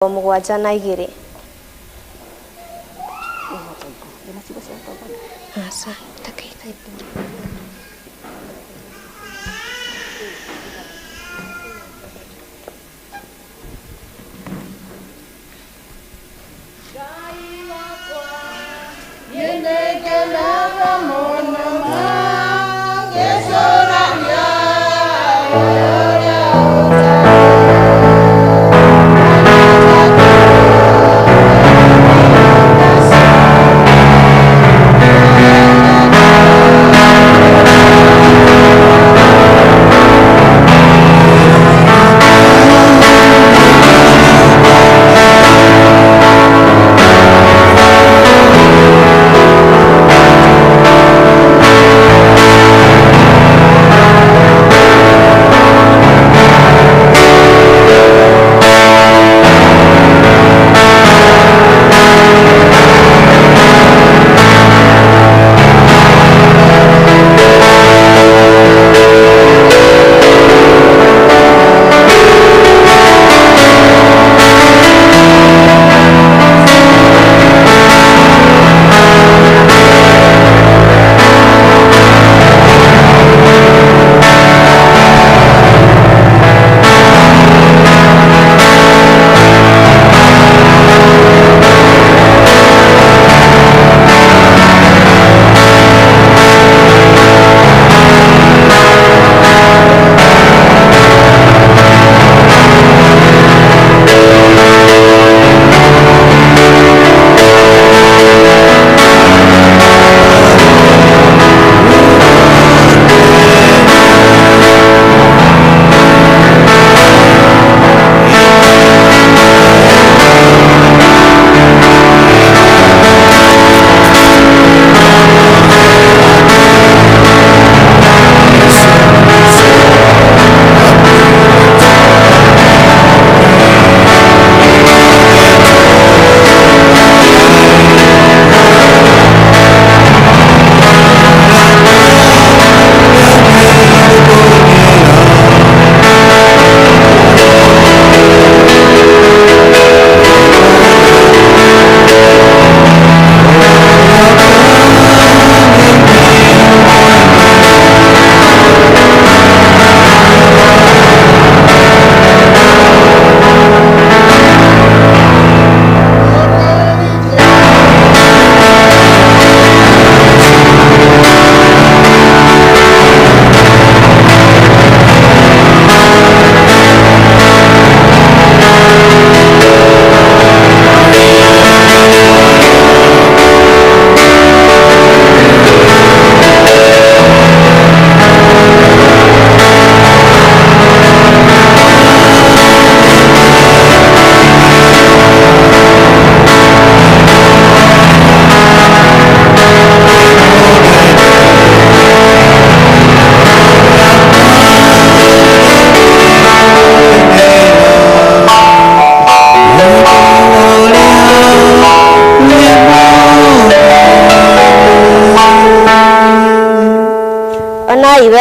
72. Aca,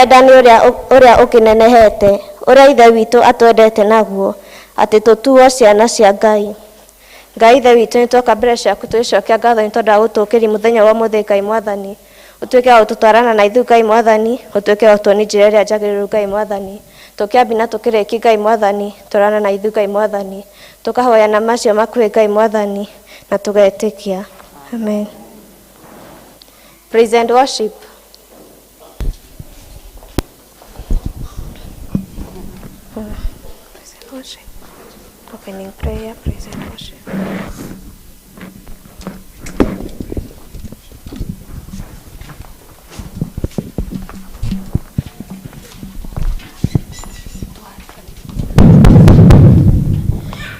Wendani uria ukinenehete uria Ithe witũ atwendete naguo atĩ tũtuo ciana cia Ngai. Ngai Ithe witũ nĩtwoka mbere ciaku tũgĩcokia ngatho nĩ tondũ wa gũtũũkĩria mũthenya wa ũmũthĩ Ngai Mwathani. Ũtuĩke wa gũtũtwarana na ithuĩ Ngai Mwathani, ũtuĩke wa gũtuonia njĩra ĩrĩa njagĩrĩru Ngai Mwathani. Tũkĩambia na tũkĩrĩkia Ngai Mwathani, twarana na ithuĩ Ngai Mwathani. Tũkahoya na macio makuhĩ Ngai Mwathani na tũgetĩkia. Amen. Praise and worship. Praise and worship. Opening prayer, praise and worship.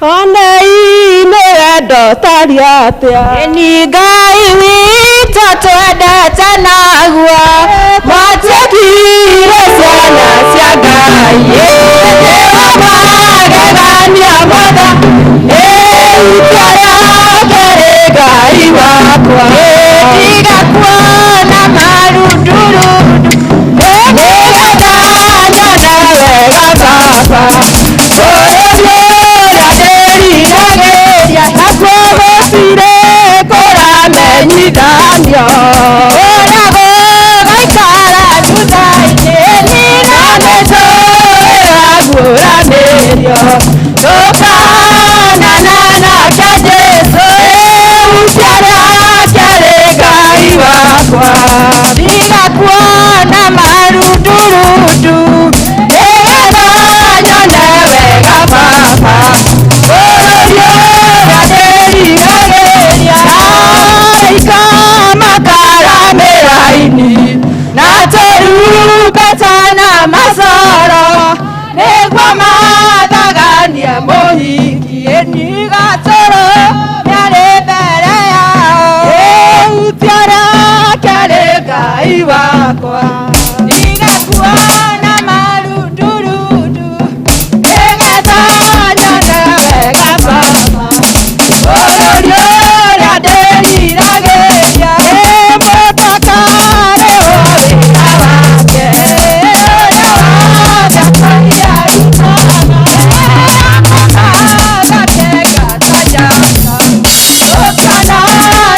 Onai nĩ wendo atĩa Ni Ngai witũ twendete naguo mwatuĩkire ciana cia Ngai magegania mothe itua rĩake rĩ Ngai wakwa tiga kuona marundurundu nĩgetha nyone wega Baba bũrũri ũrĩa ndĩriragĩria. Guranĩrio ũrĩa gũgaikara thutha-inĩ na nĩtũĩ waguũranĩrio tũkaonana nake Jesũ ũciarĩ Ngai wakwa tiga kuona marundurundu nĩgetha nyone wega baba bũrũri ũrĩa ndĩriragĩria araika makaramĩra-inĩ na tũrumbeta na macoro nĩguo mathaganie mũhiki ĩnigatũrũ mĩarĩ mbere yao ũtiarakĩarĩ Ngai wakwa tiga kuona marundurundu nĩgetha nyone wega baba bũrũri ũrĩa ndĩriragĩria mũtakarĩ o wĩra wake ũrĩa wothe arutaga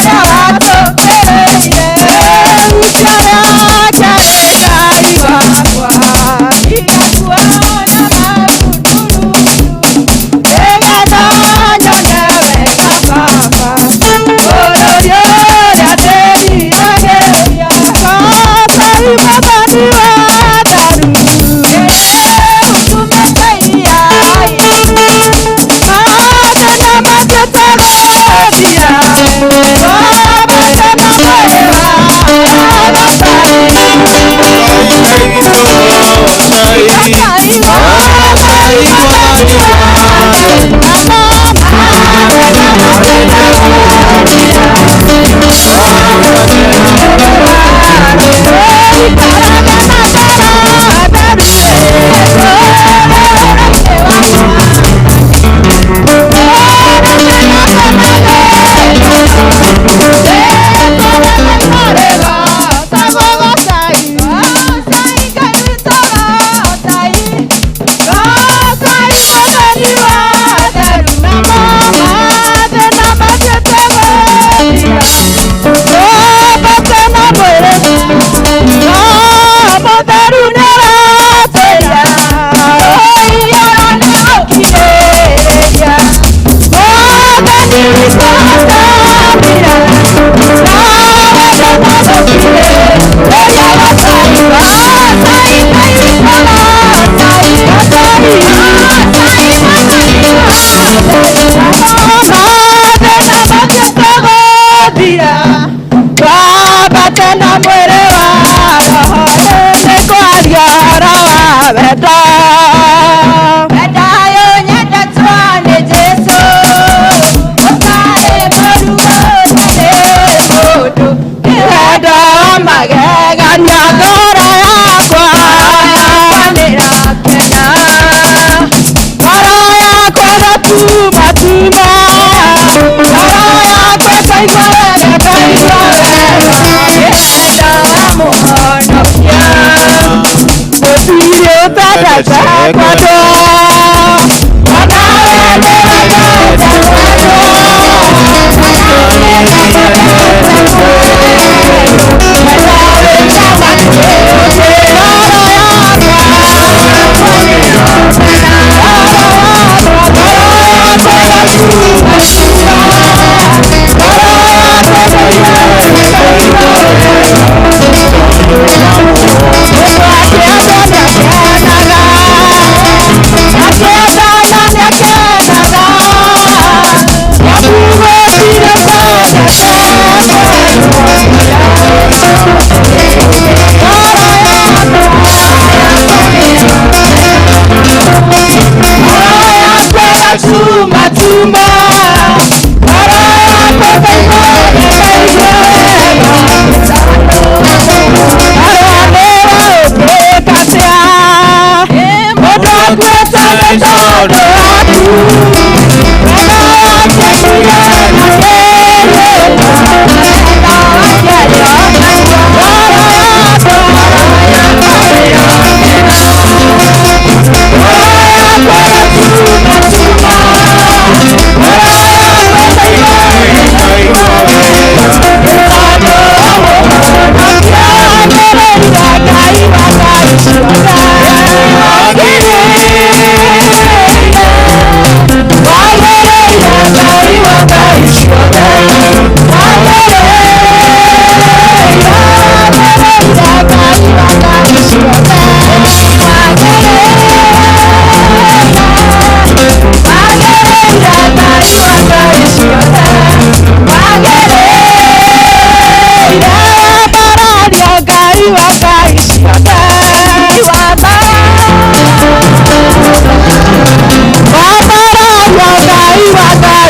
Tuma, tuma.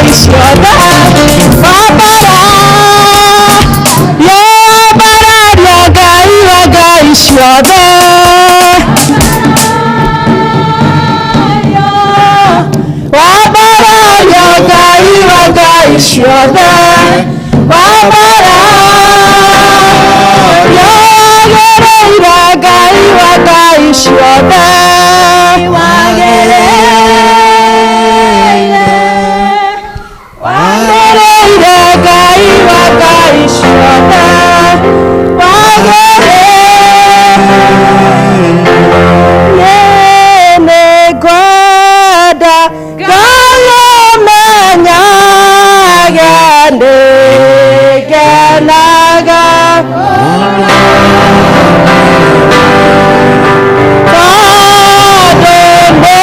Ngai ciothe. Wambarario Ngai wa Ngai ciothe. Wambarario Ngai wa Ngai ciothe. Wambarario wagĩrĩire Ngai wa Ngai ciothe. Wagĩrĩire Ngai wa Ngai ciothe. Wagĩrĩire nĩngwenda Ngai ũmenyage nĩngenaga. Tondũ nĩ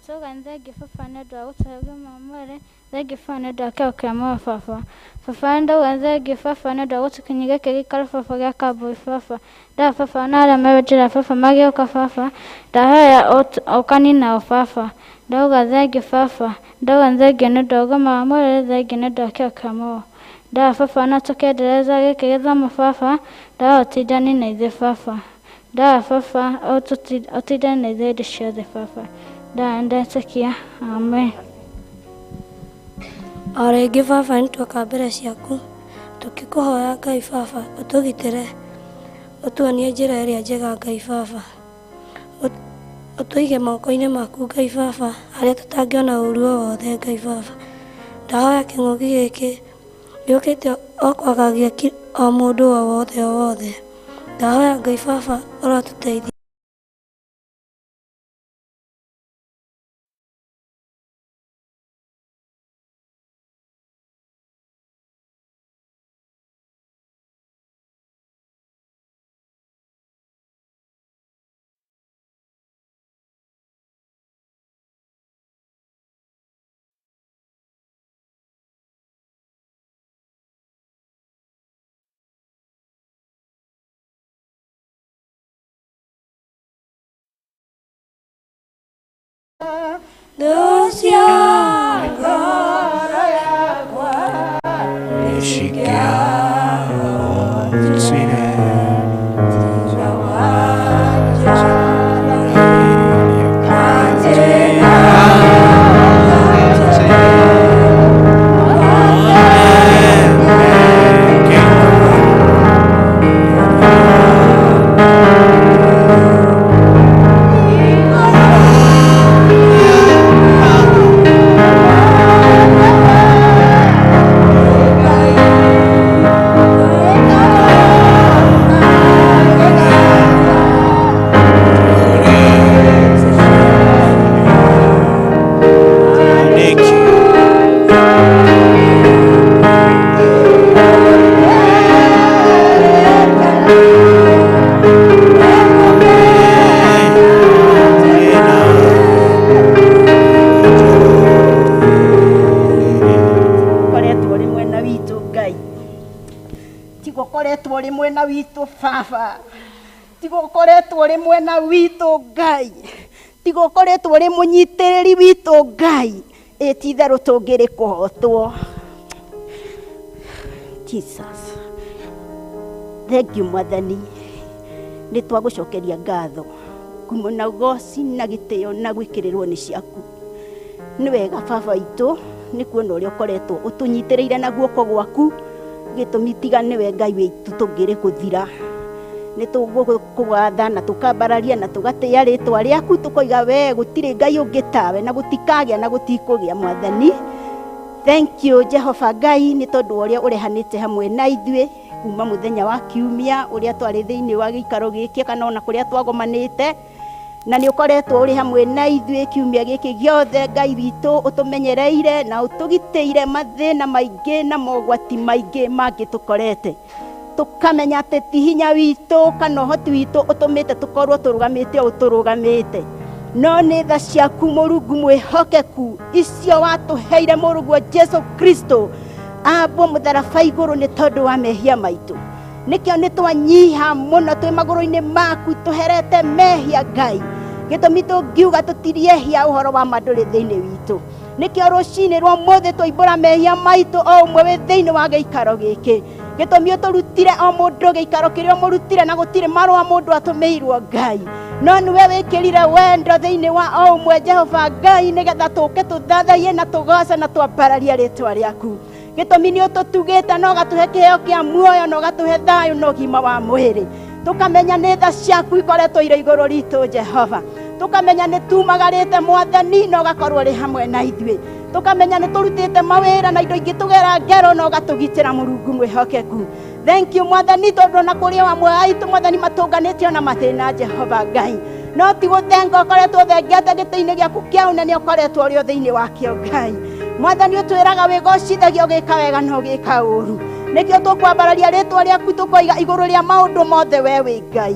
Tuga nthengio baba nĩ ũndũ wa gũtũhe ũgima wa mwĩrĩ, thengio baba nĩ ũndũ wa kĩheo kĩa muoyo baba. Baba ndauga thengio baba nĩ ũndũ wa gũtũkinyia gĩkĩ gĩikaro baba gĩa kambui baba. Ndahoya baba ona arĩa me njĩra baba magĩũka baba, ndahoya ũkani nao baba. Ndauga thengio baba, ndauga thengio nĩ ũndũ wa ũgima wa mwĩrĩ, thengio nĩ ũndũ wa kĩheo kĩa muoyo. Ndahoya baba ona tũkĩendeleza gĩkĩ gĩthomo baba, ndahoya ũtindani na ithuĩ baba. Ndahoya baba ũtindane na ithuĩ hĩndĩ ciothe baba. Ndahoya ndetĩkia, amen. O rĩngĩ baba nĩtwoka mbere ciaku tũkĩkũhoya Ngai baba ũtũgitĩre ũtuonie njĩra ĩrĩa njega Ngai baba ũtũige moko-inĩ maku Ngai baba harĩa tũtangĩona ũru o wothe Ngai baba. Ndahoya kĩng'ũki gĩkĩ gĩũkĩte o kwagagia o mũndũ o wothe o wothe. Ndahoya Ngai baba ũrotũteithia. Koretwo ri mwena witũ Ngai, tiga ũkoretwo ũrĩ mwena witũ baba, tiga ũkoretwo ũrĩ mwena witũ Ngai, tiga ũkoretwo ũrĩ mũnyitĩrĩri witũ Ngai, ĩ ti itherũ tũngĩrĩ kũhotwo. Jesus, thank you Mwathani, nĩ twagũcokeria ngatho ngumo na ũgoci na gĩtĩo na gwĩkĩrĩrwo nĩ ciaku. Nĩ wega baba witũ nĩ kuona ũrĩa ũkoretwo ũtũnyitĩrĩire na guoko gwaku, gĩtũmi tiga nĩwe Ngai witũ tũngĩrĩ gũthira. Nĩ tũgũkũgatha na tũkambararia na tũgatĩĩa rĩtwa rĩaku, tũkoiga we gũtirĩ Ngai ũngĩ tawe na gũtikagĩa na gũtikũgĩa Mwathani. Thank you Jehova Ngai nĩ tondũ wa ũrĩa ũrehanĩte hamwe na ithuĩ kuma mũthenya wa kiumia ũrĩa twarĩ thĩinĩ wa gĩikaro gĩkĩ kana ona kũrĩa twagomanĩte, na nĩ ũkoretwo ũrĩ hamwe na ithuĩ kiumia gĩkĩ gĩothe. Ngai witũ ũtũmenyereire na ũtũgitĩire mathĩna maingĩ na mogwati maingĩ mangĩtũkorete, tũkamenya atĩ ti hinya witũ kana ũhoti witũ ũtũmĩte tũkorwo tũrũgamĩte ũũ tũrũgamĩte, no nĩ tha ciaku Mũrungu mwĩhokeku icio watũheire Mũrũguo Jesu Kristo ambwo mũtharaba igũrũ nĩ tondũ wa mehia maitũ. Nĩkĩo nĩ twanyiha mũno twĩ magũrũ-inĩ maku tũherete mehia Ngai, gĩtũmi tũngiuga tũtiriehia ũhoro wa ma ndũrĩ thĩinĩ witũ. Nĩkĩo rũcinĩ rwa ũmũthĩ twaimbũra mehia maitũ o ũmwe wĩ thĩinĩ wa gĩikaro gĩkĩ, gĩtũmi ũtũrutire o mũndũ gĩikaro kĩrĩa ũmũrutire na gũtirĩ marũa mũndũ atũmĩirwo Ngai, no nĩwe wĩkĩrire wendo thĩinĩ wa o ũmwe Jehova Ngai, nĩgetha tũke tũthathaiye na tũgoce na twambararie rĩtwa rĩaku. Gĩtũmi nĩ ũtũtugĩte na ũgatũhe kĩheo kĩa muoyo na ũgatũhe thayũ na ũgima wa mwĩrĩ. Tũkamenya nĩ tha ciaku ikoretwo irĩ igũrũ ritũ Jehova, tũkamenya nĩ tumagarĩte Mwathani na ũgakorwo ũrĩ hamwe na ithuĩ, tũkamenya nĩ tũrutĩte mawĩra na indo ingĩ tũgera ngero na ũgatũgitĩra Mũrungu mwĩhokeku. Thank you Mwathani, tondũ ona kũrĩ o amwe aitũ Mwathani matũnganĩte ona mathĩna Jehova Ngai, no ti gũthenga ũkoretwo ũthengete gĩtĩ-inĩ gĩaku kĩa ũnene ũkoretwo ũrĩ o thĩinĩ wakĩo Ngai. Mwathani ũtwĩraga wĩgocithagia ũgĩka wega na ũgĩka ũru, nĩkĩo tũkwambararia rĩtwa rĩaku tũkoiga igũrũ rĩa maũndũ mothe we wĩ Ngai,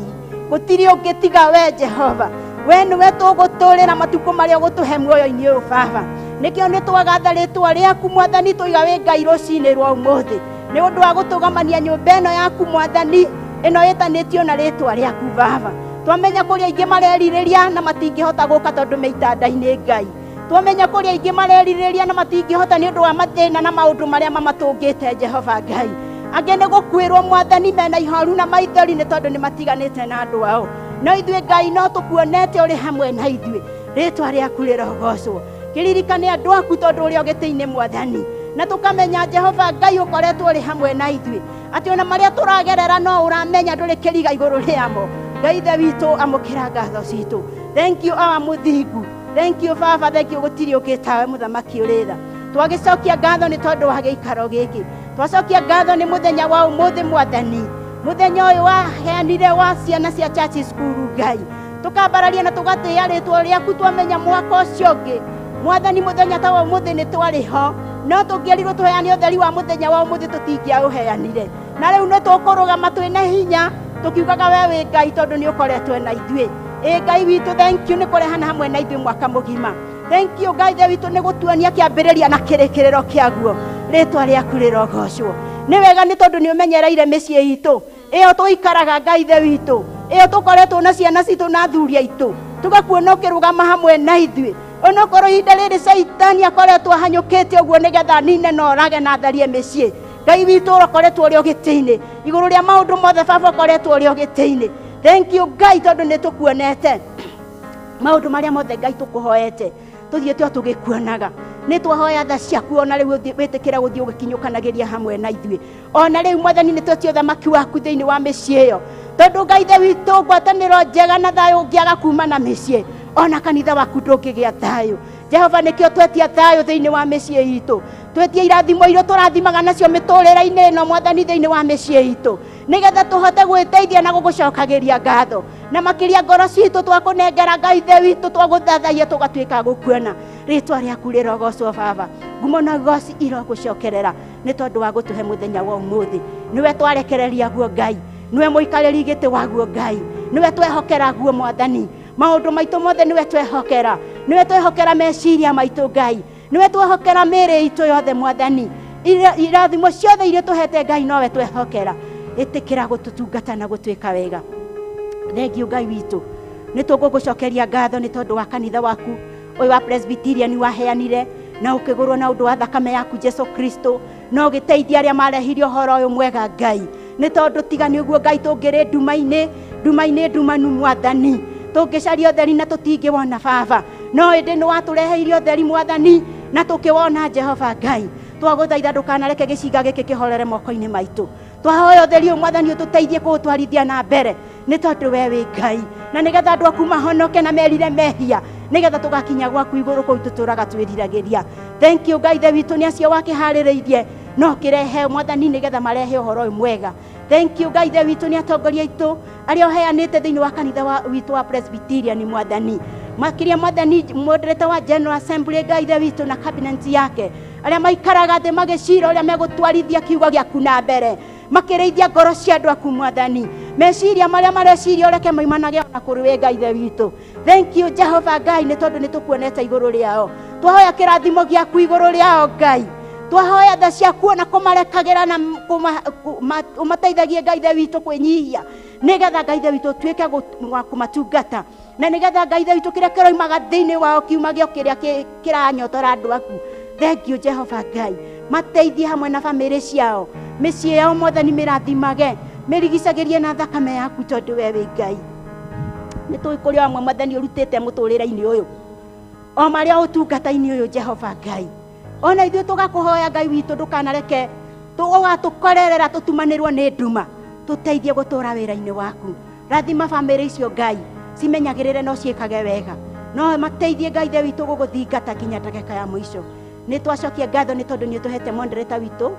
gũtirĩ ũngĩ tiga we Jehova. We nĩwe tũgũtũrĩra matukũ marĩa ũgũtũhe muoyo-inĩ ũyũ baba. Nĩkĩo nĩ twagatha rĩtwa rĩaku mwathani, tũiga wĩ Ngai rũcinĩ rwa ũmũthĩ nĩ ũndũ wa gũtũgamania nyũmba ĩno yaku mwathani, ĩno ĩtanĩtio na rĩtwa rĩaku baba. Twamenya kũrĩa aingĩ marerirĩria na matingĩhota gũka tondũ me itanda-inĩ Ngai. Twamenya kũrĩa aingĩ marerirĩria na matingĩhota nĩ ũndũ wa mathĩna na maũndũ marĩa mamatũngĩte Jehova Ngai. Angĩ nĩ gũkuĩrwo mwathani mena ihoru na maithori nĩ tondũ nĩ matiganĩte na andũ ao. No ithuĩ Ngai no tũkuonete ũrĩ hamwe na ithuĩ. Rĩtwa rĩaku rĩrogocwo. Kĩririkane andũ aku tondũ ũrĩ o gĩtĩ-inĩ mwathani. Na tũkamenya Jehova Ngai ũkoretwo ũrĩ hamwe na ithuĩ. Atĩ ona marĩa tũragerera no ũramenya ndũrĩ kĩriga igũrũ rĩamo. Ngai Ithe witũ amũkĩra ngatho citũ. Thank you awa mũthingu. Thank you baba, thank you gũtirĩ ũngĩ tawe mũthamaki ũrĩ tha. Twagĩcokia ngatho nĩ tondũ wa gĩikaro gĩkĩ. Twacokia ngatho nĩ mũthenya wa ũmũthĩ mwathani. Mũthenya ũyũ waheanire wa ciana cia church school Ngai. Tũkambararia na tũgatĩĩa rĩtwa rĩaku twamenya mwaka ũcio ũngĩ. Mwathani mũthenya ta wa ũmũthĩ nĩ twarĩ ho. No tũngĩerirwo tũheane ũtheri wa mũthenya wa ũmũthĩ tũtingĩaũheanire. Na rĩu nĩ tũkũrũgama twĩna hinya tũkiugaga we wĩ Ngai tondũ nĩ ũkoretwo na ithuĩ. Ĩ Ngai witũ, thank you nĩ kũrehana hamwe na ithuĩ mwaka mũgima. Thank you Ngai Ithe witũ nĩ gũtuonia kĩambĩrĩria na kĩrĩkĩrĩro kĩaguo. Rĩtwa rĩaku rĩrogocwo. Nĩ wega nĩ tondũ nĩ ũmenyereire mĩciĩ itũ. Ĩyo tũikaraga Ngai Ithe witũ. Ĩyo tũkoretwo na ciana citũ na athuri aitũ. Tũgakuona ũkĩrũgama hamwe na ithuĩ. Onokorwo ihinda rĩrĩ Caitani akoretwo ahanyũkĩte ũguo nĩgetha anine na orage na atharie mĩciĩ. Ngai witũ ũrokoretwo ũrĩ o gĩtĩ-inĩ. Igũrũ rĩa maũndũ mothe baba ũkoretwo ũrĩ o gĩtĩ-inĩ. Thank you Ngai tondũ nĩ tũkuonete. Maũndũ marĩa mothe Ngai tũkũhoete tũthiĩte o tũgĩkuonaga. Nĩ twahoya tha ciaku ona rĩu wĩtĩkĩre gũthiĩ ũgĩkinyũkanagĩria hamwe na ithuĩ. Ona rĩu mwathani nĩ twetie ũthamaki waku thĩinĩ wa mĩciĩ ĩyo. Tondũ Ngai Ithe witũ ngwatanĩro njega na thayũ ũngĩaga kuma na mĩciĩ, ona kanitha waku ndũngĩgĩa thayũ. Jehova nĩkĩo twetia thayũ thĩinĩ wa mĩciĩ itũ. Twetie irathimo iria tũrathimaga nacio mĩtũrĩre-inĩ ĩno mwathani thĩinĩ wa mĩciĩ itũ. Nĩgetha tũhote gwĩteithia na gũgũcokagĩria ngatho. Na makĩria ngoro citũ twakũnengera Ngai Ithe witũ twagũthathaia tũgatuĩka gũkuona. Rĩtwa rĩaku rĩrogocwo baba. Ngumo na ũgoci irogũcokerera nĩ tondũ wa gũtũhe mũthenya wa ũmũthĩ. Nĩwe twarekereria guo Ngai. Nĩwe mũikarĩri gĩtĩ waguo Ngai. Nĩwe twehokera guo mwathani. Maũndũ maitũ mothe nĩwe twehokera. Nĩwe twehokera meciria maitũ Ngai. Nĩwe twehokera mĩĩrĩ itũ yothe mwathani. Irathimo ciothe iria tũhete Ngai nowe twehokera. Ĩtĩkĩra gũtũtungata na gũtwĩka wega. Thank you Ngai witũ. Nĩ tũgũgũcokeria ngatho nĩ tondũ wa kanitha waku ũyũ wa Presbyterian waheanire na ũkĩgũrwo na ũndũ wa thakame yaku Jesu Kristo, na ũgĩteithia arĩa marehire ũhoro ũyũ mwega Ngai. Nĩ tondũ tiga nĩ ũguo Ngai tũngĩrĩ nduma-inĩ, nduma-inĩ ndumanu mwathani. Tũngĩcaria ũtheri na tũtingĩwona baba. No ĩndĩ nĩ watũreheire ũtheri mwathani na tũkĩwona Jehova Ngai. Twagũthaitha ndũkanareke gĩcinga gĩkĩ kĩhorere moko-inĩ maitũ. Twahoya ũtheri ũyũ mwathani ũtũteithie kũũtwarithia na mbere nĩ tondũ we wĩ Ngai, na nĩgetha andũ aku mahonoke na merire mehia, nĩgetha tũgakinya gwaku igũrũ kũu tũtũraga twĩriragĩria. Thank you Ngai Ithe witũ nĩ acio wakĩharĩrĩirie no kĩrehe mwathani nĩgetha marehe ũhoro ũyũ mwega. Thank you Ngai Ithe witũ nĩ atongoria aitũ arĩa ũheanĩte thĩinĩ wa kanitha witũ wa Presbyterian mwathani. Makĩria mwathani moderator wa General Assembly Ngai Ithe witũ na cabinet yake arĩa maikaraga thĩ magĩcira ũrĩa megũtwarithia kiugo gĩaku na mbere, makĩrĩithia ngoro cia andũ aku mwathani. Meciria marĩa mareciria ũreke maimanage ona kũrĩ we Ngai Ithe witũ. Thank you Jehova Ngai nĩ tondũ nĩ tũkuonete igũrũ rĩao. Twahoya kĩrathimo gĩaku igũrũ rĩao Ngai. Twahoya tha ciaku ona kũmarekagĩra na ũmateithagie Ngai Ithe witũ kwĩnyihia, nĩgetha Ngai Ithe witũ ũtuĩke wa kũmatungata, na nĩgetha Ngai Ithe witũ kĩrĩa kĩroimaga thĩinĩ wao kiumage o kĩrĩa kĩranyotora andũ aku. Thank you Jehova Ngai. Mateithie hamwe na bamĩrĩ ciao, mĩciĩ yao mwathani mĩrathimage, mĩrigicagĩrie na thakame yaku tondũ we wĩ Ngai. Nĩ tũĩ kũrĩ o amwe mwathani ũrutĩte mũtũrĩre-inĩ ũyũ, o marĩa ũtungata-inĩ ũyũ Jehova Ngai. Ona ithuĩ tũgakũhoya Ngai witũ ndũkanareke ũgatũkorerera tũtumanĩrwo nĩ nduma, tũteithie gũtũra wĩra-inĩ waku. Rathima bamĩrĩ icio Ngai, cimenyagĩrĩre no ciĩkage wega, no mateithie Ngai Ithe witũ gũgũthingata nginya ndagĩka ya mũico. Nĩ twacokia ngatho nĩ tondũ nĩ ũtũhete moderator witũ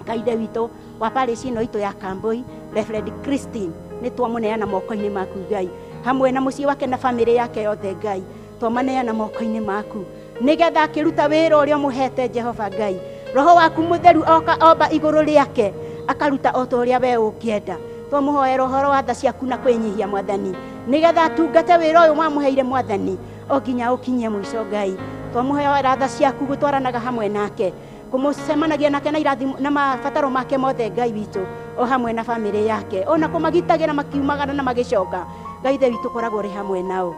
Ngai Ithe witũ wa parish ĩno itũ ya Kambui, Reverend Christine. Nĩ twamũneana moko-inĩ maku Ngai, hamwe na mũciĩ wake na bamĩrĩ yake yothe Ngai, twamaneana moko-inĩ maku nĩgetha akĩruta wĩra ũrĩa ũmũhete Jehova Ngai. Roho waku mũtheru oka omba igũrũ rĩake akaruta o ta ũrĩa we ũngĩenda. Twamũhoera ũhoro wa tha ciaku na kwĩnyihia mwathani, Nĩgetha atungate wĩra ũyũ mwamũheire Mwathani o nginya ũkinyie mũico Ngai. Twamũhoera tha ciaku gũtwaranaga hamwe nake, kũmũcemanagia nake na irathimo na mabataro make mothe Ngai witũ, o hamwe na bamĩrĩ yake, ona kũmagitagĩra makiumagara na magĩcoka. Ngai Ithe witũ, koragwo ũrĩ hamwe nao.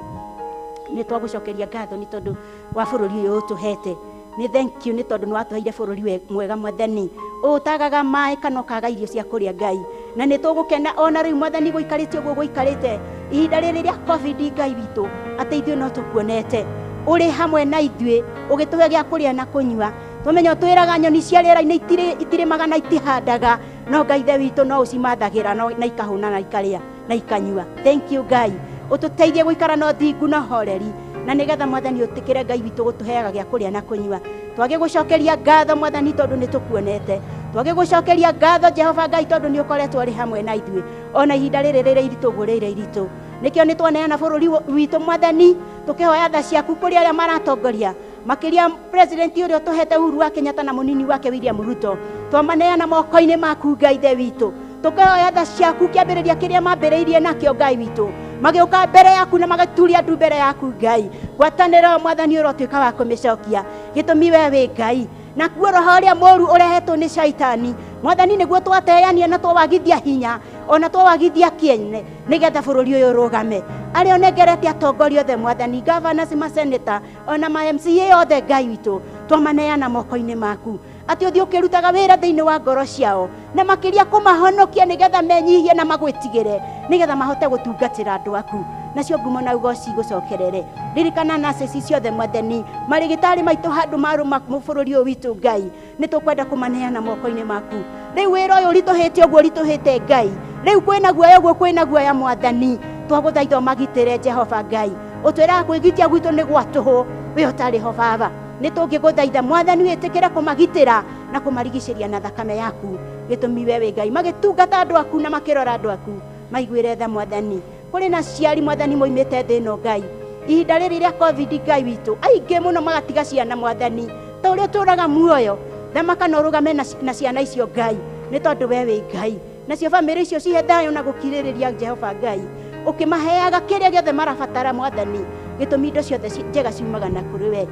Nĩ twagũcokeria ngatho nĩ tondũ wa bũrũri ũyũ ũtũhete. Nĩ thank you nĩ tondũ nĩ watũheire bũrũri mwega Mwathani, ũtagaga maĩ kana ũkaga irio cia kũrĩa Ngai. Na nĩ tũgũkena ona rĩu Mwathani gũikarĩte ũguo gũikarĩte ihinda rĩrĩ rĩa COVID Ngai witũ, atĩ ithuĩ no tũkuonete ũrĩ hamwe na ithuĩ ũgĩtũhe gĩa kũrĩa na kũnyua. Tũmenya ũtwĩraga nyoni cia rĩera-inĩ itirĩmaga na itihandaga, no Ngai Ithe witũ no ũcimathagĩra na ikahũna na ikarĩa na ikanyua. Thank you Ngai, ũtũteithie gũikara na ũthingu na ũhoreri, na nĩgetha Mwathani ũtĩkĩre Ngai witũ gũtũheaga gĩa kũrĩa na kũnyua. Twagĩgũcokeria ngatho Mwathani tondũ nĩ tũkuonete. Twagĩgũcokeria ngatho Jehova Ngai tondũ nĩ ũkoretwo ũrĩ hamwe na ithuĩ ona ihinda rĩrĩ rĩrĩ iritũ ũguo rĩrĩ iritũ. Nĩkĩo nĩ twaneana bũrũri witũ Mwathani, tũkĩhoya tha ciaku kũrĩ arĩa maratongoria, makĩria president ũrĩa ũtũhete Uhuru wa Kenyatta na mũnini wake William Ruto. Twamaneana moko-inĩ maku Ngai Ithe witũ, tũkĩhoya tha ciaku kĩambĩrĩria kĩrĩa mambĩrĩirie nakĩo Ngai witũ, magĩũka mbere yaku na magĩturia ndu mbere yaku Ngai. Ngwatanĩro Mwathani ũrotuĩka wa kũmĩcokia, gĩtũmi we wĩ Ngai. Nakuo roho ũrĩa mũũru ũrehetwo nĩ caitani Mwathani nĩguo twateania na twawagithia hinya ona twawagithia kĩene, nĩgetha bũrũri ũyũ ũrũgame. Arĩa ũnengerete atongoria othe Mwathani, governors, maseneta ona ma MCA othe Ngai witũ, twamaneana moko-inĩ maku, atĩ ũthiĩ ũkĩrutaga wĩra thĩinĩ wa ngoro ciao, na makĩria kũmahonokia nĩgetha menyihie na magwĩtigĩre, nĩgetha mahote gũtungatĩra andũ aku. Nacio ngumo na ũgoci gũcokerere. Ririkana nurses ciothe Mwathani, marĩgĩtarĩ maitũ handũ marũma bũrũri ũyũ witũ Ngai, nĩ tũkwenda kũmaneana moko-inĩ maku. Rĩu wĩra ũyũ ũritũhĩte ũguo ũritũhĩte Ngai, rĩu kwĩna guoya ũguo kwĩna guoya Mwathani, twagũthaitha ũmagitĩre Jehova Ngai. Ũtwĩraga kwĩgitia gwitũ nĩ gwa tũhũ, we ũtarĩ ho Baba. Nĩ tũngĩgũthaitha Mwathani wĩtĩkĩre kũmagitĩra na kũmarigicĩria na thakame yaku, gĩtũmi we wĩ Ngai. Magĩtungata andũ aku na makĩrora andũ aku, maiguĩre tha Mwathani. Kũrĩ na ciari Mwathani moimĩte thĩ ĩno Ngai, ihinda rĩrĩ rĩa COVID Ngai witũ, aingĩ mũno magatiga ciana Mwathani, ta ũrĩa ũtũraga muoyo, thamaka na ũrũgame na ciana icio Ngai, nĩ tondũ we wĩ Ngai. Nacio bamĩrĩ icio cihe thayũ na gũkirĩrĩria Jehova Ngai, ũkĩmaheaga kĩrĩa gĩothe marabatara Mwathani, gĩtũmi indo ciothe njega ciumaga na kũrĩ we.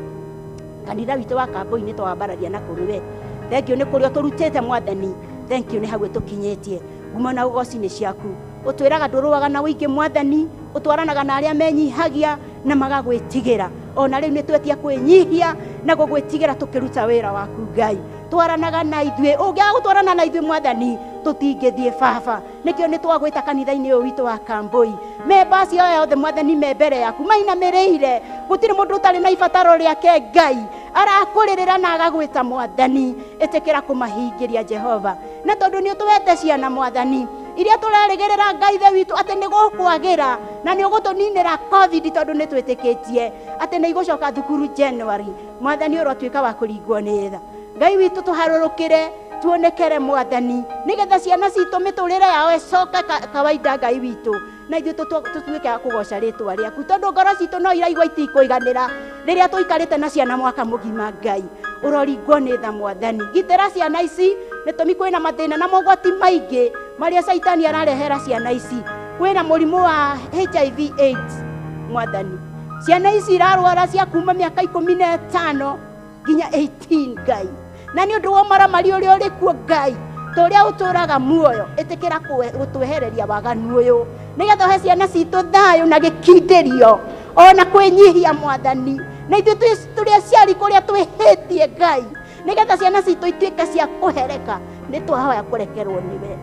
Kanitha witũ wa Kambui nĩ twawambararia na kũrĩ we. Thank you nĩ kũrĩa ũtũrutĩte Mwathani, thank you nĩ hau ũtũkinyĩtie. Ngumo na ũgoci nĩ ciaku. Ũtwĩraga ndũrũaga na ũingĩ Mwathani, ũtwaranaga na arĩa menyihagia na magagwĩtigĩra. Ona rĩu nĩ twetia kwĩnyihia na gũgwĩtigĩra tũkĩruta wĩra waku Ngai. Twaranaga na ithuĩ, ũngĩaga gũtwarana na ithuĩ Mwathani, tũtingĩthiĩ Baba. Nĩkĩo nĩ twagwĩta kanitha-inĩ ũyũ witũ wa Kambui. Memba acio aya othe Mwathani me mbere yaku mainamĩrĩire, gũtirĩ mũndũ ũtarĩ na ibataro rĩake Ngai, arakũrĩrĩra na agagwĩta Mwathani, ĩtĩkĩra kũmahingĩria Jehova. Na tondũ nĩ ũtũhete ciana Mwathani, iria tũrerĩgĩrĩra Ngai Ithe witũ atĩ nĩ gũkwagĩra na nĩ ũgũtũninĩra COVID, tondũ nĩ twĩtĩkĩtie atĩ nĩ igũcoka thukuru January. Mwathani ũrotuĩka wa kũringwo nĩ tha. Ngai witũ tũharũrũkĩre, tuonekere Mwathani, nĩgetha ciana citũ mĩtũrĩre yao ĩcoke kawaida Ngai witũ, na ithuĩ tũtuĩke a kũgoca rĩtwa rĩaku, tondũ ngoro citũ no iraigua itikũiganĩra rĩrĩa tũikarĩte na ciana mwaka mũgima Ngai. Ũroringwo nĩ tha Mwathani, gitĩra ciana ici, nĩtũmi kwĩna mathĩna na mogwati maingĩ marĩa caitani ararehera ciana ici. Kwĩna mũrimũ wa HIV AIDS Mwathani, ciana ici irarwara cia kuma mĩaka 15 nginya 18 Ngai, na nĩ ũndũ wa ũmaramari ũrĩa ũrĩ kuo Ngai, ta ũrĩa ũtũraga muoyo, ĩtĩkĩra gũtwehereria waganu ũyũ, nĩgetha ũhe ciana citũ thayũ na gĩkindĩrio ona kwĩnyihia Mwathani. Na ithuĩ tũrĩ aciari kũrĩa twĩhĩtie Ngai, nĩgetha ciana citũ ituĩke cia kũhereka, nĩ twahoya kũrekerwo nĩwe.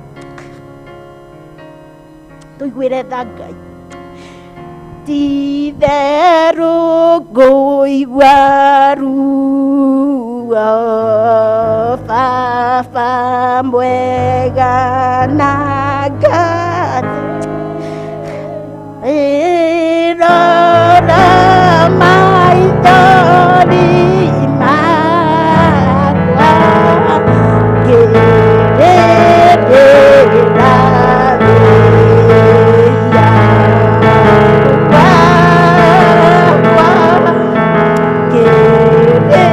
Tũiguĩre tha Ngai. Ti-itherũ ngũigua ruo, Baba mwega na ngatho, ĩrora maithori makwa, ngĩrĩrĩra wĩhia wakwa, ngĩrĩrĩra.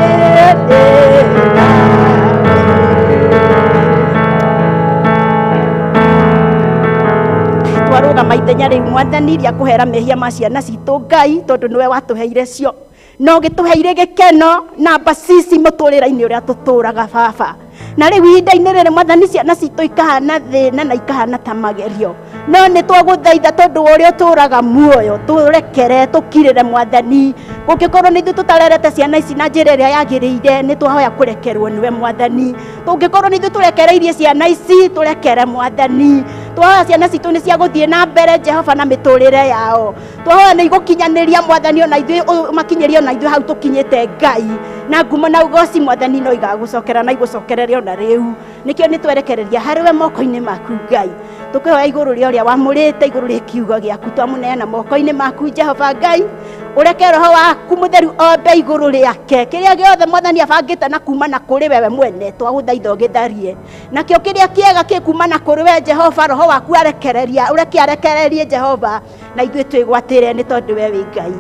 Twarũgama ithenya ithenya rĩu mwathani rĩa kũhera mehia ma ciana citũ Ngai tondũ nĩwe watũheire cio no gĩtũheire gĩkeno na mbacisi mũtũrĩre-inĩ ũrĩa tũtũraga baba na rĩu ihinda-inĩ rĩrĩ mwathani ciana citũ ikahana thĩna na ikahana ta magerio no nĩ twagũthaitha tondũ ũrĩa ũtũraga muoyo tũrekere tũkirĩre mwathani gũngĩkorwo nĩ ithuĩ tũtarerete ciana ici na njĩra ĩrĩa yagĩrĩire nĩ twahoya kũrekerwo nĩwe mwathani tũngĩkorwo nĩ ithuĩ tũrekereirie ciana ici tũrekere mwathani twahoya ciana citũ nĩ cia gũthiĩ na mbere Jehova na mĩtũrĩre yao twahoya nĩ igũkinyanĩria mwathani ona ithuĩ makinyĩrie ona ithuĩ hau tũkinyĩte Ngai na ngumo na ũgoci mwathani no igagũcokera na igũcokerere ona rĩu nĩkĩo nĩ twerekereria harĩwe moko-inĩ maku Ngai tũkĩhoya igũrũ rĩa ũrĩa wamũrĩte igũrũ rĩa kiugo gĩaku twamũneana moko-inĩ maku Jehova Ngai ũreke roho waku mũtheru ombe igũrũ rĩake kĩrĩa gĩothe mwathani abangĩte na kuma na kũrĩ wewe mwene twagũthaitha ũgĩtharie nakĩo kĩrĩa kĩega kĩ kuma na kũrĩ we Jehova roho waku arekereria ũreke arekererie Jehova na ithuĩ twĩgwatĩre nĩ tondũ we wĩ Ngai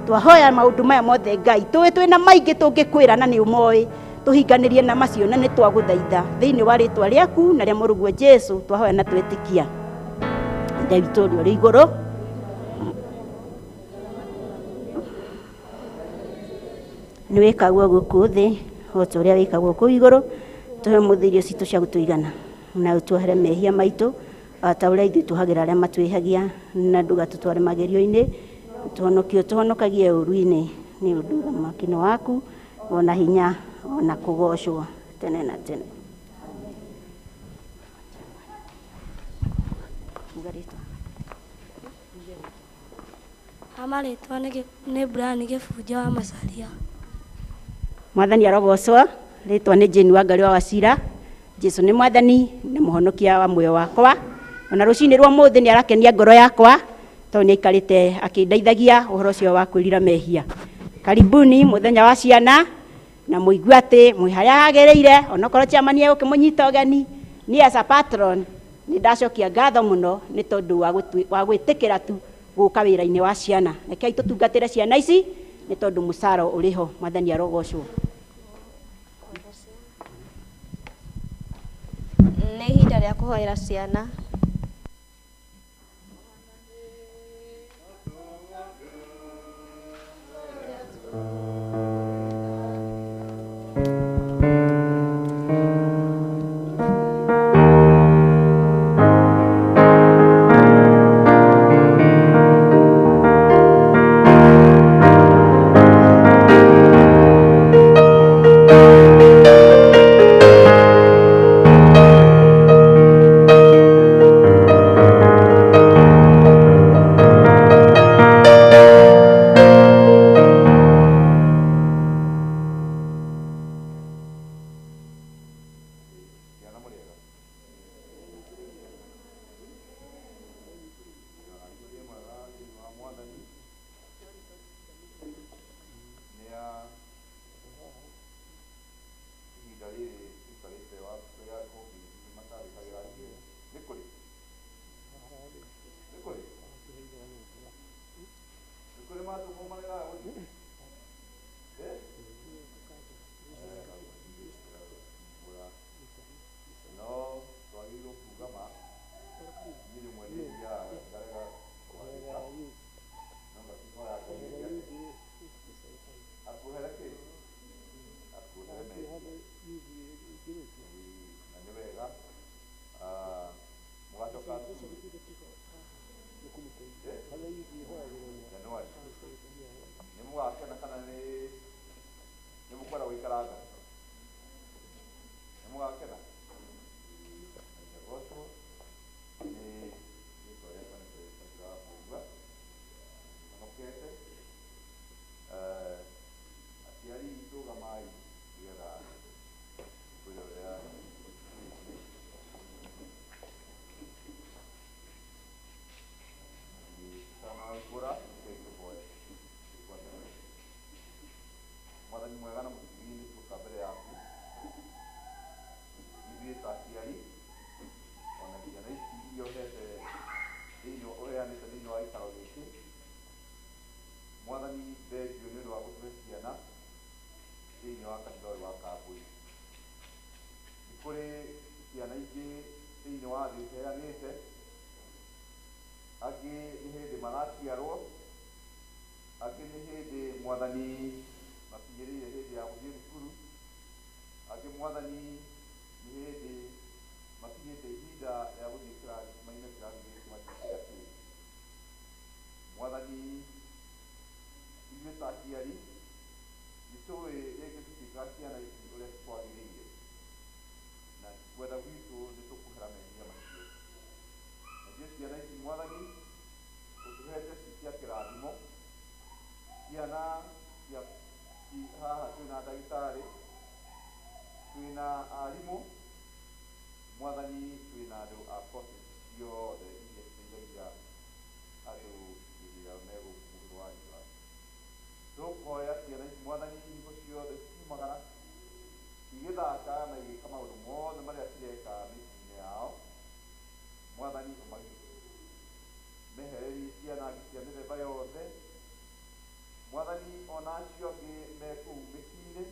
twahoya maũndũ maya mothe Ngai tũĩ twĩna maingĩ tũngĩkwĩra na nĩ ũmoĩ tũhinganĩrie na macio na nĩ twagũthaitha thĩinĩ wa rĩtwa rĩaku na rĩa mũrũguo Jesũ twahoya na twĩtĩkia Ithe witũ ũrĩa ũrĩ igũrũ nĩ wĩkagwo gũkũ thĩ o ta ũrĩa wĩkagwo kũu igũrũ tũhe ũmũthĩ irio citũ cia gũtũigana na ũtuohere mehia maitũ o ta ũrĩa ithuĩ tuohagĩra arĩa matwĩhagia na ndũgatũtware magerio-inĩ tũhonokie ũtũhonokagie ũũru-inĩ nĩ ũndũ ũthamaki nĩ waku ona hinya ona kũgocwo tene na tene. Amarĩtwa nĩ Brian Gĩbunja wa Macaria. Mwathani arogocwo rĩtwa nĩ Jane Wangari wa Wacira Jesu nĩ mwathani na mũhonokia wa muoyo wakwa ona rũcinĩ rwa ũmũthĩ nĩ arakenia ngoro yakwa tondũ nĩ aikarĩte akĩndeithagia ũhoro ũcio wa kwĩrira mehia. Karibuni mũthenya wa ciana na mũigue atĩ mwĩ harĩa hagĩrĩire onokorwo chairman egũkĩmũnyita ũgeni niĩ as a patron nĩ ndacokia ngatho mũno nĩ tondũ wa gwĩtĩkĩra tu gũka wĩra-inĩ wa ciana rekei tũtungatĩre ciana ici nĩ tondũ mũcara ũrĩ ho mwathani arogocwo. Nĩ ihinda rĩa kũhoera ciana. Angĩ nĩ hĩndĩ maraciarwo, angĩ nĩ hĩndĩ mwathani makinyĩrĩire hĩndĩ ya gũthiĩ thukuru, angĩ mwathani nĩ hĩndĩ makinyĩte ihinda rĩa gũthiĩ kĩrathi, maime kĩrathi gĩkĩ mathiĩ kĩrĩa kĩngĩ. Mwathani ithuĩ ta aciari nĩ tũĩ rĩngĩ tũtiĩkaga ciana ici ũrĩa kwagĩrĩire, na kwenda gwitũ nĩ tũkũhera mehia macio. Nacio ciana ici mwathani ũtũhete ci cia kĩrathimo, ciana cia haha twĩna ndagĩtarĩ, twĩna arimũ, mwathani twĩna andũ a courses ciothe iria citeithagia andũ hĩndĩ ĩrĩa me gũkũ mũhuro wa riũa. Tũkũhoya ciana ici mwathani hingo ciothe ciumagara igĩthaka na igĩka maũndũ mothe marĩa cireka mĩciĩ-inĩ yao, mwathani ũmagitĩre, mehererie ciana cia mĩthemba yothe mwathani ona acio angĩ me kũu mĩciĩ-inĩ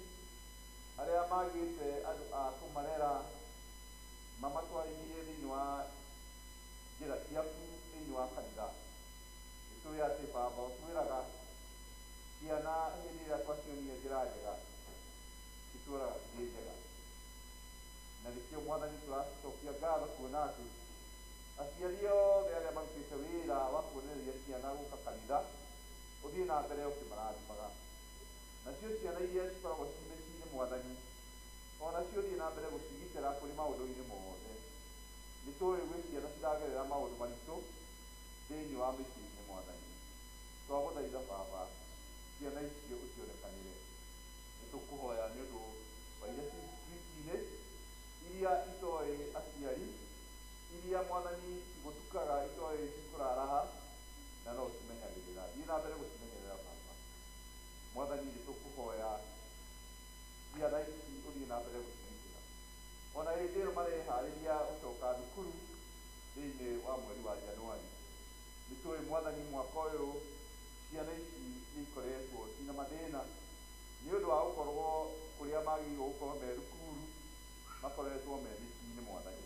arĩa magĩte andũ a kũmarera mamatwarithie thĩinĩ wa njĩra ciaku thĩinĩ wa kanitha. Nĩtũĩ atĩ baba ũtwĩraga ciana hĩndĩ ĩrĩa twacionia njĩra njega citũraga cirĩ njega, na nĩkĩo mwathani tũracokia ngatho kuona atĩ aciari othe arĩa marutĩte wĩra wa kuonereria ciana gũka kanitha ũthiĩ na mbere ũkĩmarathimaga. Nacio ciana iria cikoragwo ci mĩciĩ-inĩ mwathani onacio ũthiĩ na mbere gũcigitĩra kũrĩ maũndũ-inĩ mothe. Nĩ tũĩ gwĩ ciana ciragerera maũndũ maritũ thĩinĩ wa mĩciĩ-inĩ mwathani, twagũthaitha baba ciana icio ũcionekanĩre. Nĩ tũkũhoya nĩ ũndũ wa iria ci street-inĩ iria itoĩ aciari, iria mwathani cigũtukaga itoĩ cikũrara ha, na no ũcimenyagĩrĩra. Thiĩ na mbere gũcimenyerera baba. Mwathani nĩ tũkũhoya ciana ici ũthiĩ na mbere gũcigitĩra ona hĩndĩ ĩyo mareharĩria gũcoka thukuru thĩinĩ wa mweri wa Januari. Nĩ tũĩ mwathani mwaka ũyũ ciana ici nĩ ikoretwo cina mathĩna nĩ ũndũ wa gũkorwo kũrĩa magĩrĩirwo gũkorwo me thukuru makoretwo me mĩciĩ-inĩ mwathani.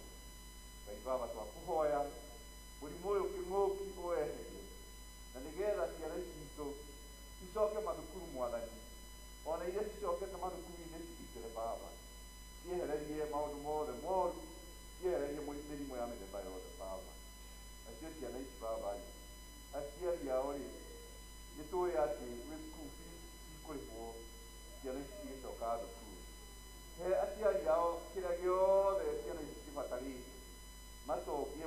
Ngai baba twakũhoya mũrimũ ũyũ kĩng'ũki ũweherie, na nĩgetha ciana ici citũ icoke mathukuru mwathani, ona iria cicokete mathukuru-inĩ cigitĩre baba, ciehererie maũndũ mothe moru, ciehererie mĩrimũ ya mĩthemba yothe baba. Nacio ciana ici baba rĩ, aciari ao rĩ, nĩ tũĩ atĩ gwĩ school fees cikũrĩhwo ciana ici cigĩcoka thukuru. He aciari ao kĩrĩa gĩothe ciana ici cibatarĩte matongie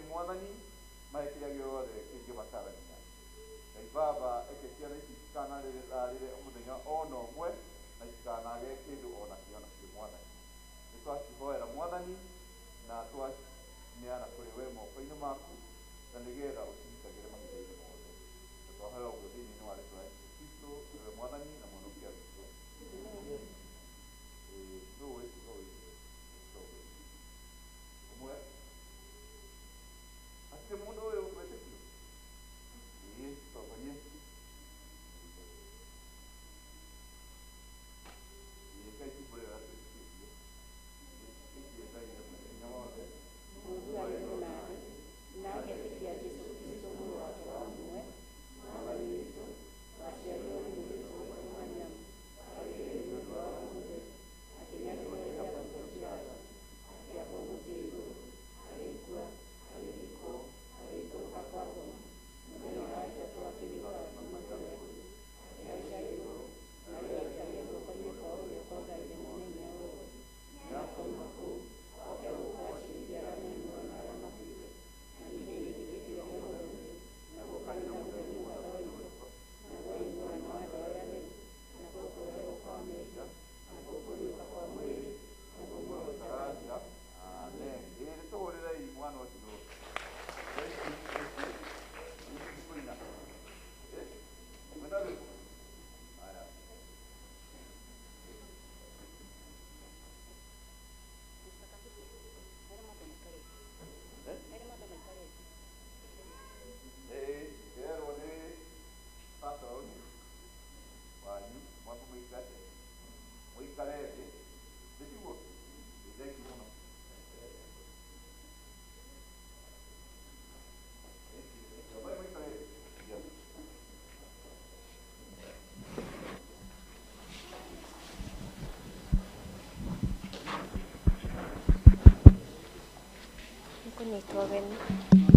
Tũnyitwo ũgeni.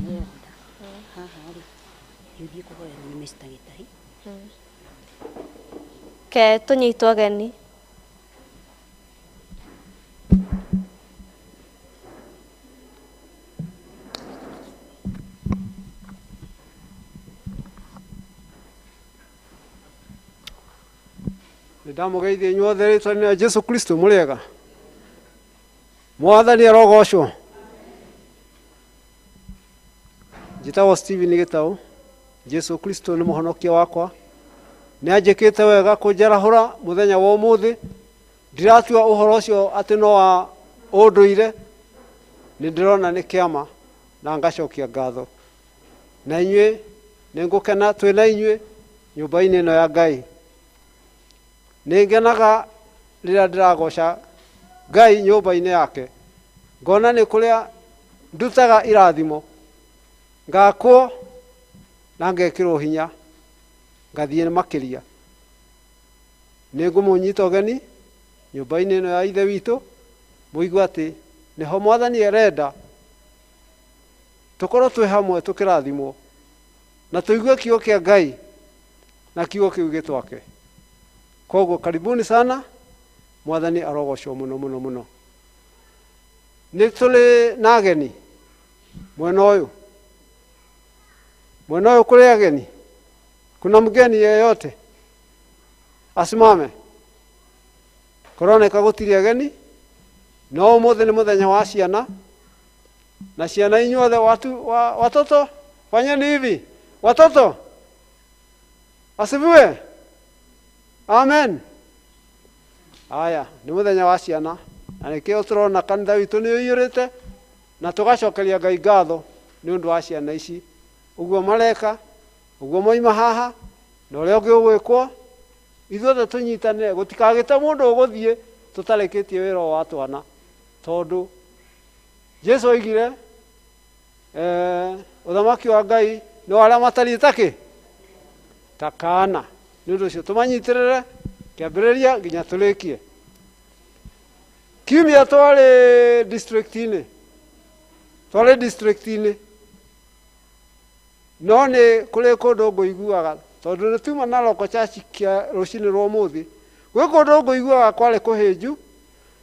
Nĩ haha rĩ, thiĩ kũhoerwo nĩ Mr. Gĩtahi. Ke tũnyitwo ũgeni. Nĩ ndamũgeithia inyuothe rĩtwa-inĩ rĩa Jesu Kristo. Mũrĩega? Mwathani arogocwo. Njĩtagwo Stephen Gĩtaũ. Jesu Kristo nĩ mũhonokia wakwa, nĩ anjĩkĩte wega kũnjarahũra mũthenya wa ũmũthĩ. Ndiratua ũhoro ũcio atĩ no wa ũndũire, nĩ ndĩrona nĩ kĩama na ngacokia ngatho. Na inyuĩ nĩ ngũkena twĩ na inyuĩ nyũmba-inĩ ĩno ya Ngai. Nĩ ngenaga rĩrĩa ndĩragoca Ngai nyũmba-inĩ yake, ngona nĩ kũrĩa ndutaga irathimo, ngakwo na ngekĩrwo hinya, ngathiĩ makĩria. Nĩ ngũmũnyita ũgeni nyũmba-inĩ ĩno ya Ithe witũ, mũigue atĩ nĩho Mwathani arenda tũkorwo twĩ hamwe tũkĩrathimwo, na tũigue kiugo kĩa Ngai na kiugo kĩu gĩtwake. Koguo karibuni sana, Mwathani arogocwo mũno mũno mũno. Nĩ tũrĩ na ageni mwena ũyũ, mwena ũyũ kũrĩ ageni. Kuna mgeni yeyote? Asimame. Kũroneka gũtirĩ ageni, no ũmũthĩ nĩ mũthenya wa ciana, na ciana inyuothe watu, watoto fanyeni hivi. Watoto asifiwe, amen. Aya nĩ mũthenya wa ciana, na nĩkĩo tũrona kanitha witũ nĩ ũiyũrĩte, na tũgacokeria Ngai ngatho nĩ ũndũ wa ciana ici, ũguo mareka, ũguo moima haha, na ũrĩa ũngĩ ũgwĩkwo. Ithuothe tũnyitanĩre, gũtikagĩte mũndũ ũgũthiĩ tũtarĩkĩtie wĩra wa twana, tondũ Jesu oigire ũthamaki wa Ngai nĩ wa arĩa matariĩ takĩ ta kaana. Nĩ ũndũ ũcio tũmanyitĩrĩre kĩambĩrĩria nginya tũrĩkie. Kiumia twarĩ district-inĩ, twarĩ district-inĩ, no nĩ kũrĩ kũndũ ngũiguaga, tondũ nĩ tuma na local church kĩa rũcinĩ rwa ũmũthĩ, gwĩ kũndũ ngũiguaga kwarĩ kũhĩnju,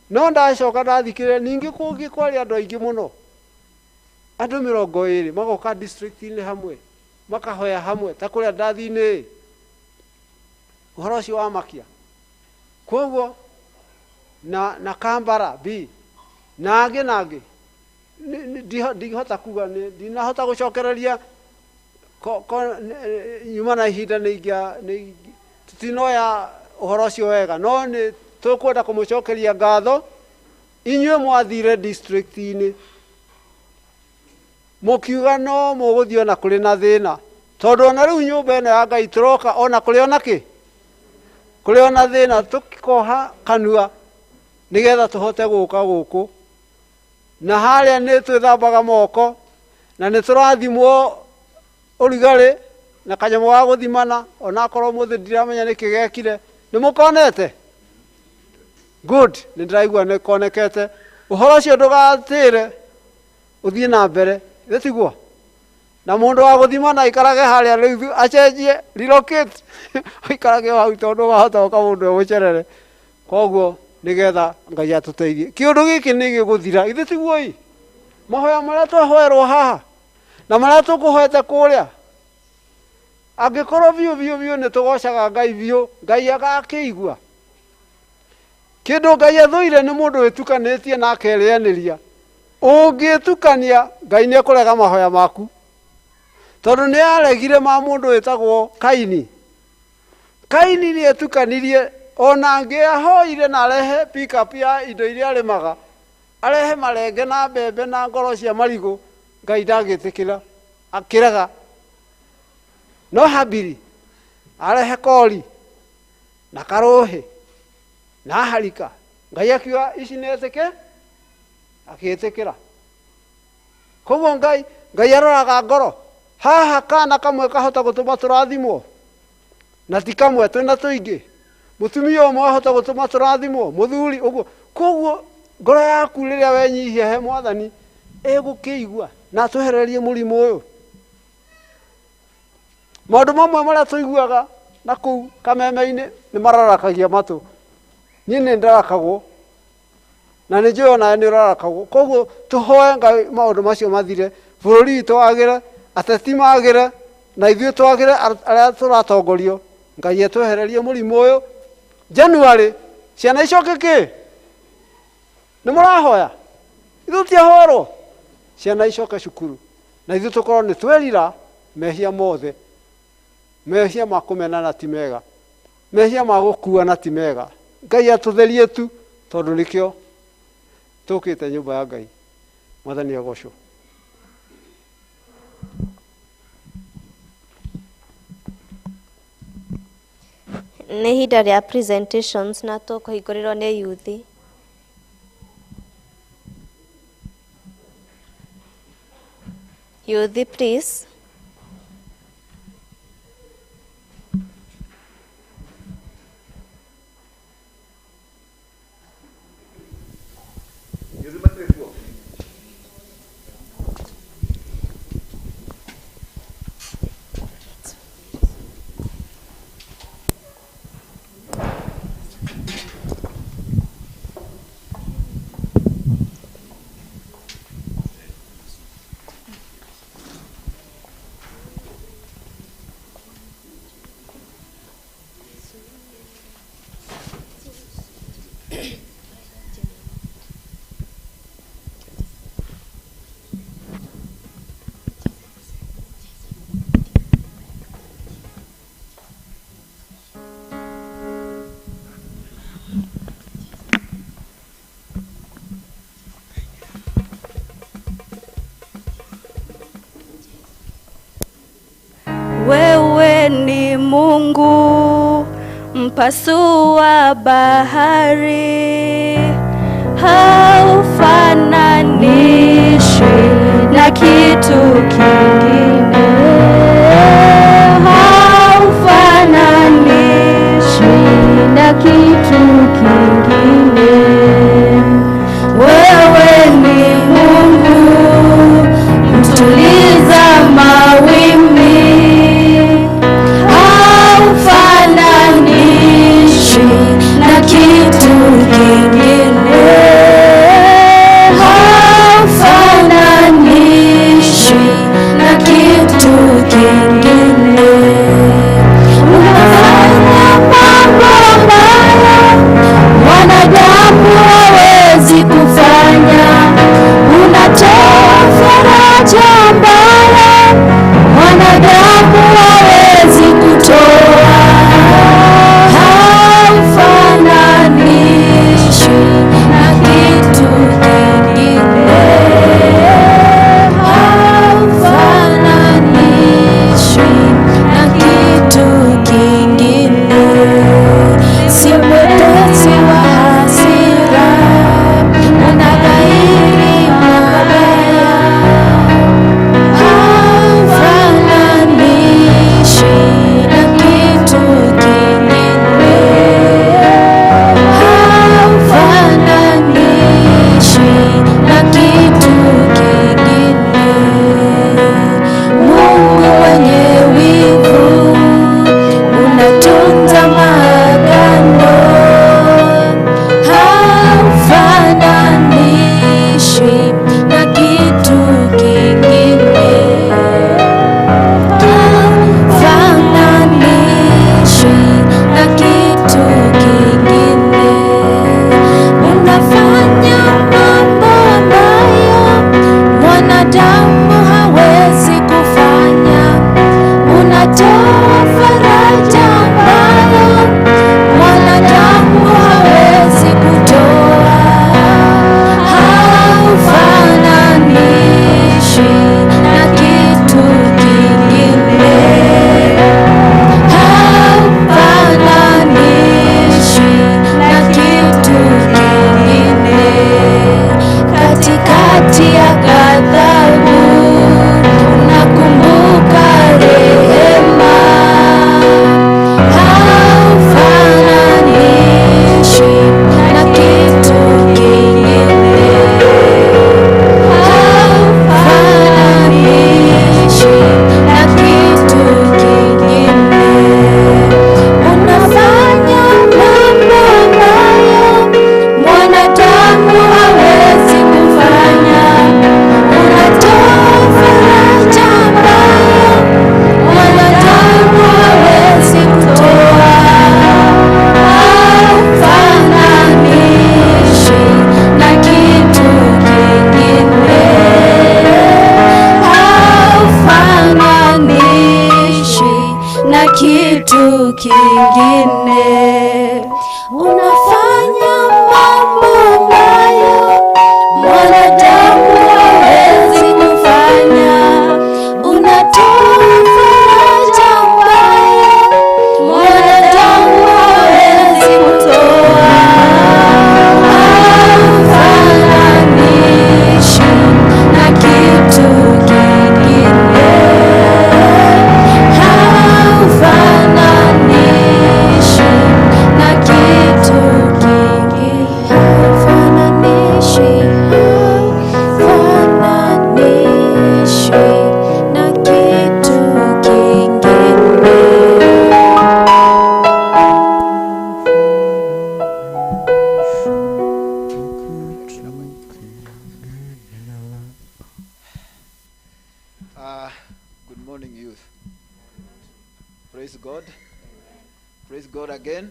no ndacoka ndathikĩrĩria ningĩ kũngĩ kwarĩ andũ aingĩ mũno, andũ 20 magoka district-inĩ hamwe, makahoya hamwe ta kũrĩa ndathi-inĩ. Ũhoro ũcio wa makia. Koguo na Kambara B na angĩ na angĩ, ndingĩhota kuga, ndinahota gũcokereria nyuma na ihinda nĩ tũtinoya ũhoro ũcio wega, no nĩ tũkwenda kũmũcokeria ngatho inyuĩ mwathire district-inĩ mũkiuga no mũgũthiĩ ona kũrĩ na thĩna, tondũ ona rĩu nyũmba ĩno ya Ngai tũroka ona kũrĩ ona kĩ, kũrĩ ona thĩna, tũkoha kanua nĩgetha tũhote gũka gũkũ. Na harĩa nĩ twĩthambaga moko na nĩ tũrathimwo ũrugarĩ na kanyamũ ga gũthimana, onakorwo ũmũthĩ ndiramenya nĩkĩ gekire. Nĩ mũkonete? Good, nĩ ndĩraigua nĩ konekete. Ũhoro ũcio ndũgatĩre, ũthiĩ na mbere, githĩ tiguo? Na mũndũ wa gũthimana aikarage harĩa rĩu acenjie, relocate, aikarage o hau tondũ wahota gũka mũndũ egũcerere. Koguo nĩgetha Ngai atũteithie. Kĩũndũ gĩkĩ nĩ gĩgũthira, githĩ tiguo ĩ? Mahoya marĩa twahoerwo haha na marĩa tũkũhoete kũrĩa, angĩkorwo biũ biũ biũ nĩ tũgocaga Ngai biũ, Ngai agakĩigua. Kĩndũ Ngai athũire nĩ mũndũ wĩtukanĩtie na akerĩanĩria. Ũngĩtukania, Ngai nĩ ekũrega mahoya maku, tondũ nĩ aregire ma mũndũ wĩtagwo Kaini. Kaini nĩ etukanirie, ona angĩahoire na arehe pick up ya indo iria arĩmaga, arehe marenge na mbembe na ngoro cia marigũ, Ngai ndangĩtĩkĩra, akĩrega. No Habili arehe kori na karũhĩ na harika, Ngai akiuga ici nĩ etĩke, akĩĩtĩkĩra. Koguo Ngai aroraga ngoro. Haha kana kamwe kahota gũtũma tũrathimwo, na ti kamwe, twĩna tũingĩ. Mũtumia ũmwe ahota gũtũma tũrathimwo, mũthuri ũguo. Koguo ngoro yaku rĩrĩa wenyihia he Mwathani ĩgũkĩigua. Na atwehererie mũrimũ ũyũ. Maũndũ mamwe marĩa tũiguaga na kũu kameme-inĩ nĩ mararakagia matũ. Niĩ nĩ ndarakagwo na nĩ njũĩ onawe nĩ ũrarakagwo. Koguo tũhoe Ngai maũndũ macio mathire, bũrũri witũ wagĩre, ateti magĩre, na ithuĩ twagĩre arĩa tũratongorio. Ngai atwehererie mũrimũ ũyũ. January ciana icoke kĩ? Nĩ mũrahoya? Ithuĩ tiahorwo. Ciana icoke cukuru na ithuĩ tũkorwo nĩ twerira mehia mothe. Mehia ma kũmenana ti mega, mehia ma gũkuana ti mega. Ngai atũtherie tu tondũ nĩkĩo tũkĩte nyũmba ya Ngai. Mwathani agocwo. Nĩ ihinda rĩa presentations na tũkũhingũrĩrwo nĩ yuthi. Yuthi please. Yuthi matirĩ kuo? Wewe ni Mungu mpasua bahari, haufananishwi na kitu kingine, haufananishwi na kitu kingine. Wewe ni Mungu mtuliza mawimbi, haufananishwi na kitu kingine, haufananishwi na kitu God. Praise God again.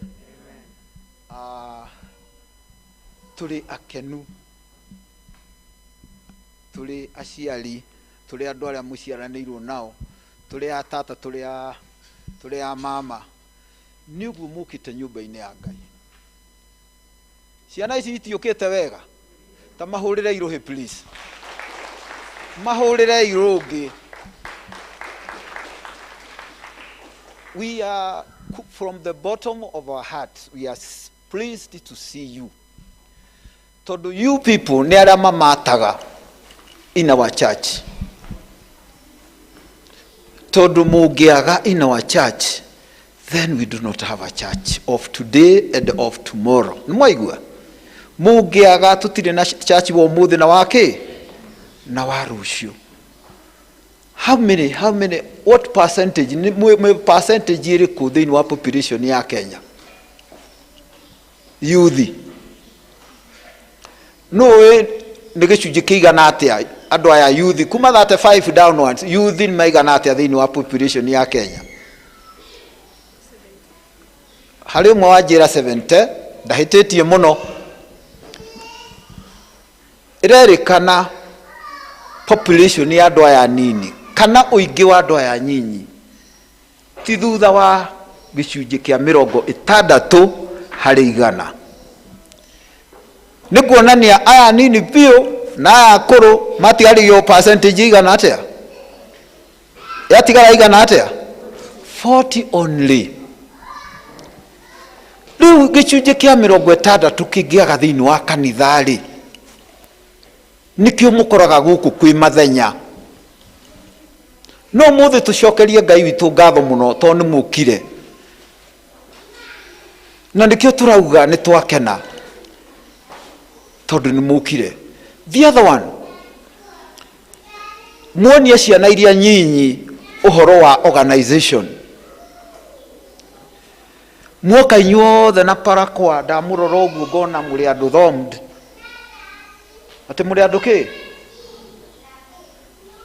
Tũrĩ akenu, tũrĩ aciari, tũrĩ andũ arĩa mũciaranĩirwo nao, tũrĩ a tata, tũrĩ a mama, nĩ ũguo mũkĩte nyũmba-inĩ ya Ngai. Ciana ici itiũkĩte wega, ta mahũrĩre irũhĩ, please, mahũrĩre irũngĩ. We are, from the bottom of our hearts, we are pleased to see you, tondũ you people nĩ arĩa mamataga in our church, tondũ mũngĩaga in our church, then we do not have a church of today and of tomorrow. Nĩ mwaigua? Mũngĩaga, tũtirĩ na church wa ũmũthĩ na wa kĩ na wa rũciũ. How many, what percentage, nĩ mwĩ percentage ĩrĩkũ thĩinĩ wa population ya Kenya? Youth nũĩ nĩ gĩcunjĩ kĩigana atĩa andũ aya youth kuma 35 downwards? Youth nĩ maigana atĩa thĩinĩ wa population ya Kenya? Harĩ ũmwe wanjĩra 70, ndahĩtĩtie mũno. Ĩrerĩkana population ya andũ aya nini kana ũingĩ wa andũ aya nyinyi ti thutha wa gĩcunjĩ kĩa 60%. Nĩ kuonania aya nini biũ na aya akũrũ matigarĩrio percentage igana atĩa? Yatigara igana atĩa? 40 only. Rĩu gĩcunjĩ kĩa 60 kĩngĩaga thĩinĩ wa kanitha rĩ, nĩkĩo mũkoraga gũkũ kwĩ mathenya. No mũthĩ tũcokerie Ngai witũ ngatho mũno tondũ nĩ mũkire, na nĩkĩo tũrauga nĩ twakena tondũ nĩ mũkire. The other one, muonie ciana iria nyinyi ũhoro wa organization. Muoka inyuothe na parakwa, ndamũrora ũguo ngona mũrĩ andũ thomed, atĩ mũrĩ andũ kĩ,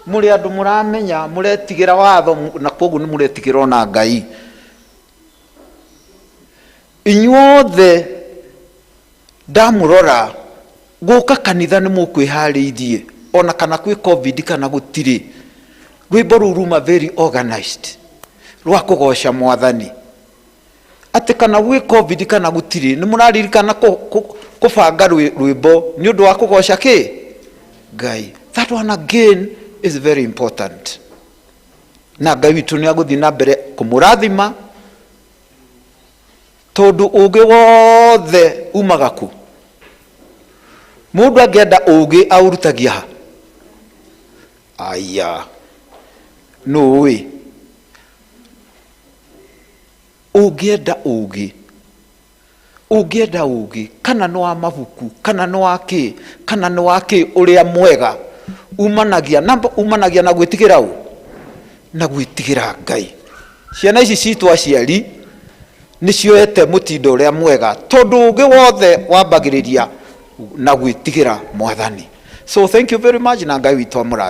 mũrĩ andũ mũramenya, mũretigĩra watho, na koguo nĩ mũretigĩra ona Ngai. Inyuothe ndamũrora gũka kanitha nĩ mũkwĩharĩirie, ona kana kwĩ COVID kana gũtirĩ. Rwĩmbo rũu ruma very organized rwa kũgoca Mwathani, atĩ kana gwĩ COVID kana gũtirĩ, nĩ mũraririkana kũbanga rwĩmbo nĩ ũndũ wa kũgoca kĩ Ngai. That one again is very important, na Ngai witũ nĩ agũthiĩ na mbere kũmũrathima, tondũ ũgĩ wothe umaga kũ? Mũndũ angĩenda ũgĩ aũrutagia ha? Aya, nũĩ ũngĩenda ũgĩ, ũngĩenda ũgĩ kana nĩ wa mabuku kana nĩ wa kĩ kana nĩ wa kĩ, ũrĩa mwega umanagia na umanagia na gwĩtigĩra ũ na gwĩtigĩra Ngai. Ciana ici citũ, aciari nĩ cioete mũtindo ũrĩa mwega, tondũ ũgĩ wothe wambagĩrĩria na gwĩtigĩra Mwathani. So thank you very much, na Ngai witũ amũrathime.